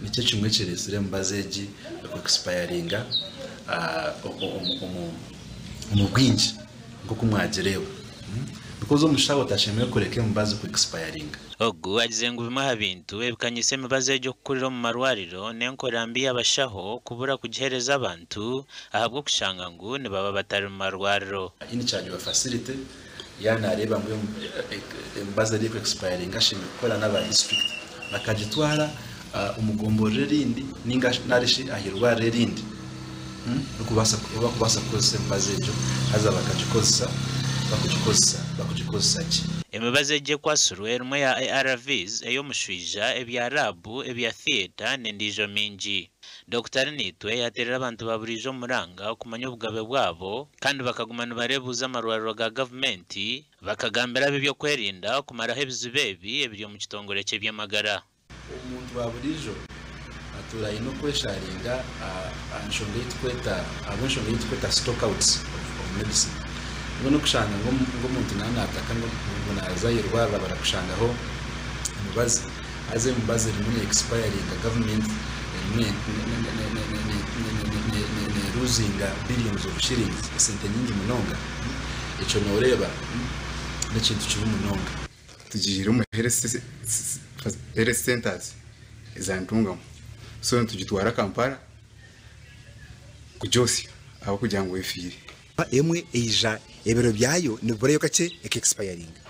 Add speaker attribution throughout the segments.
Speaker 1: Nikyo kimwe ekireetsire emibazi egi oku expiringa omu bwingi nk'oku mwagireeba because omushaho tashemereire kureka emibazi ku expiringa.
Speaker 2: Ogu agizire ngu bimwe aha bintu ebikanyisa emibazi egi okukurira omu marwariro n'enkora mbi y'abashaho kubura kugiheereza abantu ahabw'okushanga ngu nibaba batari mu marwariro.
Speaker 1: In charge wa facility yaaba naareeba ngu emibazi eri ku expiringa ashemereire kukora n'aba district bakagitwara omu gomborora erindi ninga narishi aha irwariro erindi barikubaasa kukozesa emibazi egyo haza bakagikozesa bakugikozesa bakugikozesa gye.
Speaker 2: Emibazi egi ekwatsirwe erimu eya ARVs, ey'omushwija, ebya raabu, ebya theatre n'endiijo mingi. Dokita Arinaitwe yateerera abantu ba buriijo omuranga okumanya obugabe bwabo kandi bakaguma nibareebuuza amarwariro ga gavumenti bakagambira ab'ebyokwerinda okumaraho ebizibu ebi ebiri omu kitongore ky'eby'amagara.
Speaker 1: Omuntu wa buriijo atuura aine okwesharinga aha nshonga ei turikweta ahabw'enshonga ei turikweta stock outs of medicine. Mbwenu okushanga ngu omuntu naaba naataka ngu naaza aha irwariro barakushangaho emibazi haza emibazi erimu ne expiringa gavumenti erimu neruzinga billions of shillings esente nyingi munonga ekyo nooreeba n'ekintu kibi munonga.
Speaker 3: Tugiire omu health centers eza Ntungamo so nitugitwara Kampala kugyosya ahabw'okugira ngu efiire.
Speaker 4: Emwe eija ebiro byayo nibiburayo kakye eka expiringa.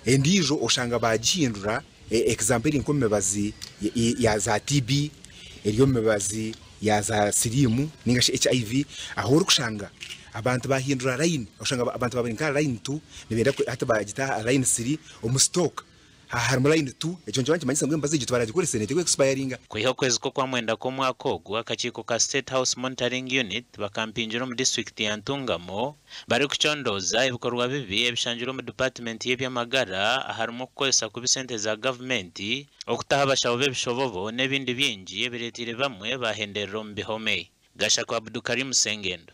Speaker 4: Endiijo oshanga baagihindura example eri nk'omu mibazi ya za TB, eri omu mibazi ya za siriimu ninga shi HIV, ahu orikushanga abantu baahindura line, oshanga abantu baaba bari nk'aha line tu nibenda hati baagita aha line siri omu stock Aha harimu line tu, ekyo nikiba nikimanyisa ngu emibazi egi twaragikoresa neeteekwa expiringa.
Speaker 2: Kwiha okwezi kw'Okwamwenda kw'omwaka ogu, akakiiko ka State House Monitoring Unit bakampingira omu disiturikiti ya Ntungamo barikucondooza ebikorwa bibi ebishangirwe omu dipaatimenti y'eby'amagara aharimu okukoresa kubi sente za gavumenti, okutaho abashaho b'ebishobobo n'ebindi bingi ebireeteire bamwe baahenderera omu bihome. Gashakwa Abdukarim Sengendo.